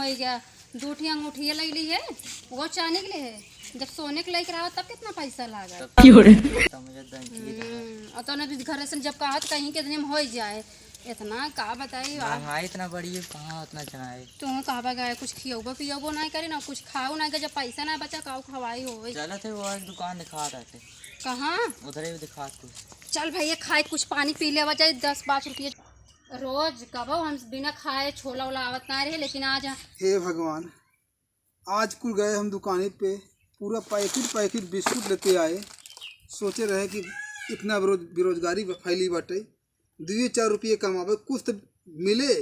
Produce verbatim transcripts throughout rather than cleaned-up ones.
भैया, दू ठी अंगूठिया लइ ली है, वो चांदी के लिए है। जब सोने के लइके रहा तब कितना पैसा लागा? तब की हो रे? समझ दंग की रहा। हम्म, और तोने भी घर से जब कहा तो कहीं के दिन में हो ही जाए। इतना का बताई आप? महंगाई इतना बढ़ी है, कहाँ उतना चाहे। तू कहबा गए कुछ खियौबो पियौबो नहीं करे ना, कुछ खाओ नहीं करे, जब पैसा ना बचा काऊ खवाई होई। चलत है वो एक दुकान दिखा रहे थे। कहाँ? उधरे भी दिखा कुछ। चल भैया, खाए कुछ पानी पी लेवा जाए, दस पाँच रुपये। रोज कबो हम बिना खाए छोला ओला आवत ना रहे, लेकिन आज हे भगवान, आज कुल गए हम दुकाने पे, पूरा पैकेट पैकेट बिस्कुट लेते आए। सोचे रहे कि इतना बेरोज-, बेरोजगारी फैली बाटे, दुइये चार रुपये कमावे, कुछ तो मिले,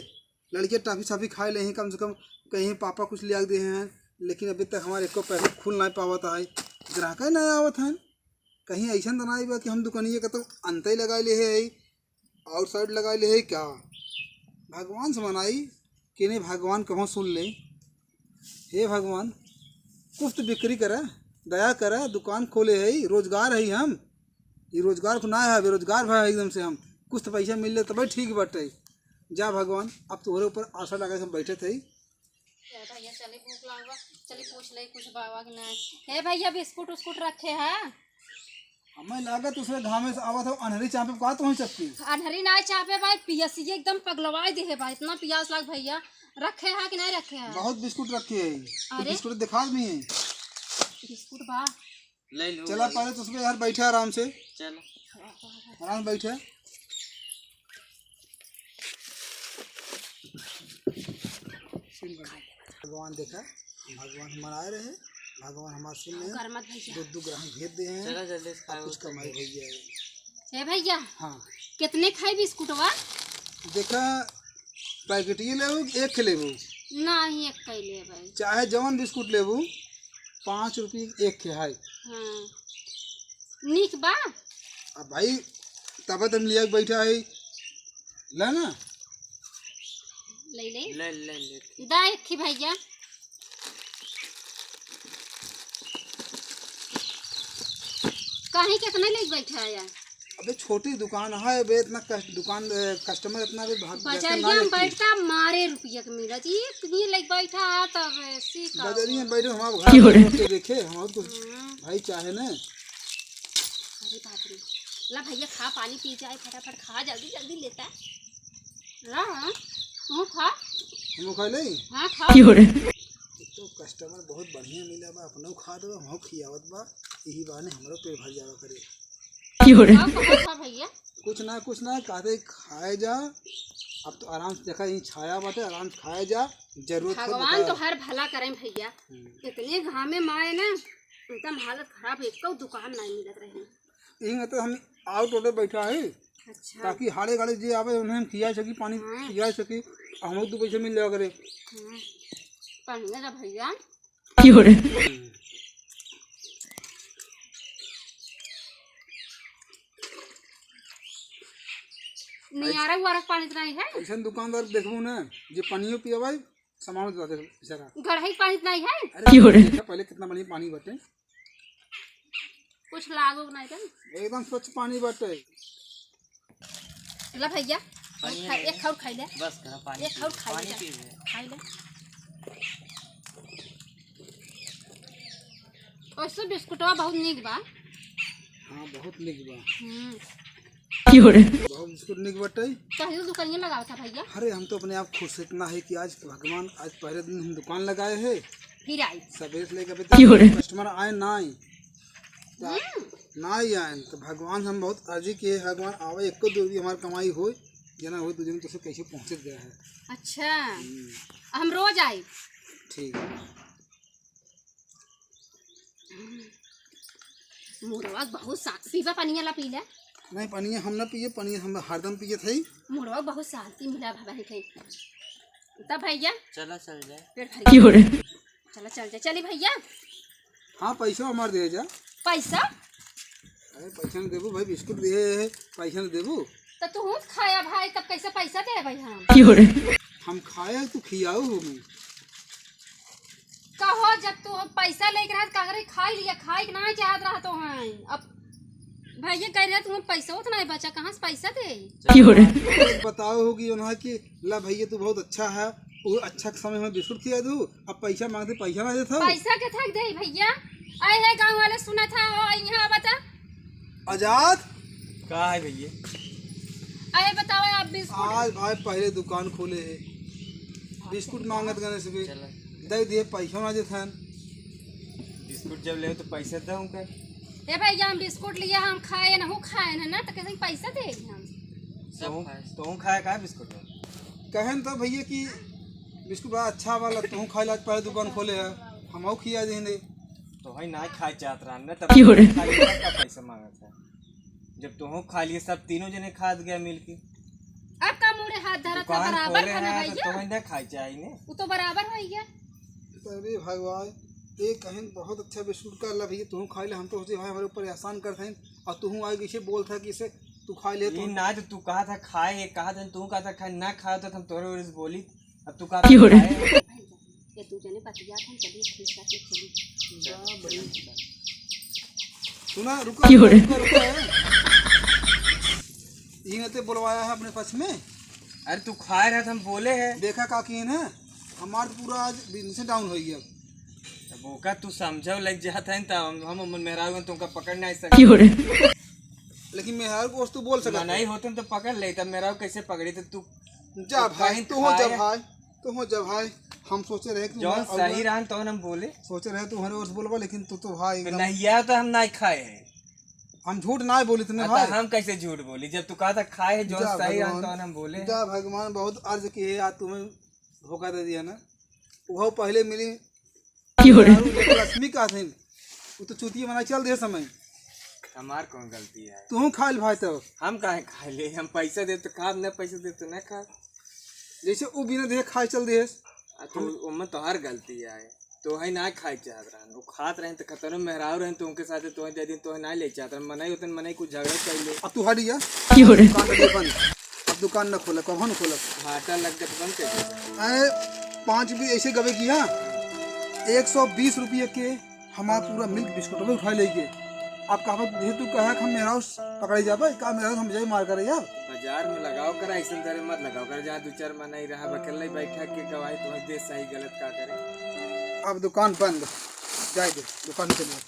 लड़के टाफी साफी खाए ले हैं, कम से कम कहीं पापा कुछ लिया दे हैं, लेकिन अभी तक हमारे एको पैकेट खुल ना पावत है, ग्राहक ना आवत हैं। कहीं ऐसा तो ना बा कि हम दुकानिया का तो अंत ही लगा ले है, आउटसाइड लगा ले है क्या? भगवान से मनाई, केने भगवान कहूँ सुन ले। हे भगवान, कुछ तो बिक्री करा, दया करा, दुकान खोले है, रोजगार है हम, ये रोजगार को ना है, बेरोजगार भा एकदम से हम, कुछ तो पैसा मिल ले तबे ठीक बाटे। जा भगवान, अब तोहरे ऊपर आशा लगा के हम बैठे थे। ए भैया, चली भूख लागल बा, चली पूछ ले कुछ बाबा के ना। हे भैया, बिस्कुट उस्कुट रखे है? हमें लागत उसमें घामे से आवत हो, अनहरी चापे का तो वहीं चपकी। अनहरी ना चापे भाई, पियसिए एकदम पगलवाई दे है भाई, इतना पियास लाग भैया। रखे है कि नहीं रखे है? बहुत बिस्कुट रखे है, तो अरे। बिस्कुट दिखा भी है। बिस्कुट बा। ले लो चला भाई। पहले तो उसमें यार बैठे आराम से। चल। आराम से बैठे। भगवान देखा, भगवान हमार आए रहे, भगवान हमार सुन ले। कर मत भैया। दो दो ग्राहक भेज दे हैं। चला जल्दी से अब खाओ, कुछ कमाई भैया। ए भैया, हाँ। कितने खाई बिस्कुटवा? देखा, पैकेटिए लेबू, एक के लेबू? नहीं, एक के लेबै। चाहे जवन बिस्कुट लेबू, पाँच रुपये एक के है। हाँ। नीक बा? अब भाई, तब तुम लिया के बैठा है, ले ना। ले ले। ले, ले, ले। दा एक ही भैया। कहीं कितने लेके बैठा है यार? अबे छोटी दुकान है, अबे इतना कस-, दुकान, ए, कस्टमर इतना भी भाग, बजरिया में बैठता मारे रुपया के मिलत। ये इतनी लेके बैठा है तब ऐसी का बजरिया में बैठे, हम आप घर के देखे, हम और कुछ हाँ। भाई चाहे ना। अरे बाप रे। ला भैया खा, पानी पी जाए, फटाफट खा, जल्दी जल्दी लेता। ला, हाँ, तू खा। हम खा ले? हाँ, खा। तो कस्टमर बहुत बढ़िया मिला बा, अपनो खा दो, हम खियावत बा, यही बहाने हमरो पेट भर जावा करे। का कहत बा भैया? कुछ ना, कुछ ना, कहते खाए जा। अब तो आराम से देखा, यहीं छाया बाटे, आराम से खाए जा, जरूरत हो भगवान बता। तो हर भला करें भैया। हम्म। इतने घामे माए ना, एकदम हालत खराब है, एको दुकान नहीं मिलत रही। यहीं तो हम आउट ऑर्डर बैठा है, अच्छा। ताकि हाड़े गाड़े जे आवे, उन्हें हम खिया सकी, पानी हाँ। खिया सकी, और हमको दो पैसे मिल जावा करे। हाँ। बढ़िया जा भैया। की हो रे? नियारा उआरा पानी तो नहीं है? ऐसन दुकानदार देखबू ना, जे पानियो पियावे, सामान दे दे बेचारा। गढ़ई पानी तो नहीं है? अरे की हो रे? देखा पहले कितना बढ़िया पानी बाटे। कुछ लागो नहीं बा। एकदम स्वच्छ पानी बाटे। ला भैया, पानी खा-, है। एक खाउर खाई ले। बस करा, पानी एक पी खाउर ले, खाई पानी ले। पी ले। खाई ले। वैसे बिस्कुटवा बहुत नीक बा। हाँ, बहुत नीक बा। हम्म। की हो रे? बहुत बिस्कुट नीक बाटे। कहियो दुकानिया लगावत है भैया। अरे, हम तो अपने आप खुश इतना है कि आज भगवान, आज पहले दिन हम दुकान लगाए हैं। फिर आई। सवेरे से लेकर अभी तक की हो रे? कस्टमर आए ना आए। हम्म। ना ही आए, तो भगवान से हम बहुत अर्जी किए, भगवान आवे, एको दो रुपये हमार कमाई होई, जना होई, दो दिन तो से कैसे पहुँचत गया है। अच्छा। हम्म। हम रोज आई। ठीक है। मुड़वा बहुत सा-, पीबा पनिया ला पी ले। नहीं, पनिया हम ना पिए, पनिया हम हरदम पिए थे। मुड़वा बहुत शांति मिला भवा है कहीं। तब भैया? चला चल जाए। पेट भर की हो रे? चला चल जाए। चली भैया। हाँ, पैसा हमार दे जा। पैसा? अरे पैसा नहीं देबू भाई, बिस्कुट दिए है, पैसा नहीं देबू? तो तू हूँ खाया भाई, तब कैसे पैसा दे भाई हम? की हो रे? हम खाया, तू खियाऊ हमें। कहो, जब तू पैसा लेके रहत, कागरे खाई लिया, खाई के ना चाहत रहा तो हैं। अब भैया कह रहे, तुम्हें पैसा उतना ही बचा, कहाँ से पैसा दे? की हो रे? बताओ होगी उन्हें कि ला भैया, तू बहुत अच्छा है, वो अच्छा समय में बिस्कुट खिया दू, अब पैसा मांगते, पैसा ना देत हो। पैसा के थक दे भैया, आए है गाँव वाले सुनत है, ओ यहाँ बता। आजाद। का है भैया? अरे बताओ आप बिस्कुट। आज भाई पहले दुकान खोले है, बिस्कुट मांगत गने से भी चला। दे दिए, पैसा ना देत हन। बिस्कुट जब ले तो पैसा दे उनका। ए भैया, हम बिस्कुट लिया, हम खाए नहु खाए है ना, तो कैसे पैसा दे हम? सब तू खाए। तू खाए का बिस्कुट? कहन तो भैया कि बिस्कुट बड़ा अच्छा वाला, तू खाए ला, आज पहले दुकान खोले है, हम खिया देने। तो भाई ना खाए चाहत रहन ना, तब क्यों रे? खाए का पैसा मांगत है? जब तोहू खा लिए, सब तीनों जने खात गया मिलके। अब का मुड़े हाथ धरत है, दुकान बराबर खोले बना है, तो भैया। तोहू ना खाए चाहिए ने। वो तो बराबर हो गया। अरे भगवान, ये कहीं बहुत अच्छा बिस्कुट का ला भैया, तोहू खा ले। हम तो सोचे भाई हमारे ऊपर एहसान करत हैं, और तोहू आए कैसे बोलत है कि इसे तू खा ले, ये तोहू ना तो तू कहा था खाए, ये कहा था तू कहा था खाए, ना खाए तो हम तोरे ओर से बोली। अब तू का क्यों रे? खाए? ये तू जने बतियात हम चली, ठीक साथ में चली। सुना, रुको, क्यों रे? रुको, रुको, रुको, है। इन्हें ते बुलवाया है अपने पक्ष में। अरे तू खाए रहे तो हम बोले हैं। देखा का किए ना, हमार तो पूरा आज बिजनेस डाउन हो गया। अब ओका तू समझाओ लग जात है तो हम, हम, हम मेहरारू हैं, तुमका पकड़ नहीं सकते। क्यों रे? लेकिन मेहरारू को तू बोल सकत ना, है। नहीं होते तो पकड़ ले, तब मेहरारू कैसे पकड़ी? तो तू जा तो भाई, कहीं तू हो जा खाए। भाई। तो हो जा भाई, हम सोचे रहे कि जौन तुम्हारे सही अगला रहन तौन हम बोले। सोचे रहे तुम्हारे ओर से बोलबा, लेकिन तू तो भाई तो एकदम नहीं आया तो हम ना खाए हैं। हम झूठ ना बोली तने हाँ, तो भाई। हम कैसे झूठ बोली? जब तू कहा था खाए हैं, जौन जा सही रहन भगवान, तौन हम बोले। जा भगवान, बहुत अर्ज किए यार, तुम्हें धोखा दे दिया ना। वो पहले मिली क्यों रे? दारू लेके लक्ष्मी का थे, वो तो चूतिया बना चल दे समय। हमार कौन गलती है? तू खा ले भाई, तो हम काहे खा ले? हम पैसा दे तो खा, न पैसा दे तो न खा। जैसे वो बिना देखे खाए चल दे। आ, तो ओमे तोहार गलती है, तो है ना खाए चाहत रहन, वो खात रहन तो खतरो मेहरारू रहन, तो उनके साथे तो दे दिन तो है ना ले चाहत रहन, मनई होतन, मनई कुछ झगड़ा कर ले। अब तू हट गया। क्यों रे? दुकान लगे बंद, अब दुकान न खोले, कब न खोले। घाटा लग गया तो बंद कर दे। अरे, पाँच भी ऐसे गवे की, हाँ, एक सौ बीस रुपये के हमार पूरा मिल्क बिस्कुट में उठा लेके। आप कहा, ये तू कहा कि हम मेहरारू पकड़े जाबे, का मेहरारू हम जाए मार करे यार? बाजार में लगाओ कर, ऐसे तरह मत लगाओ कर, जहाँ दो चार मनई रहा, अकेले बैठा के गवाही तुम्हें दे सही गलत का करे। अब दुकान बंद, जाए दे, दुकान चलिए।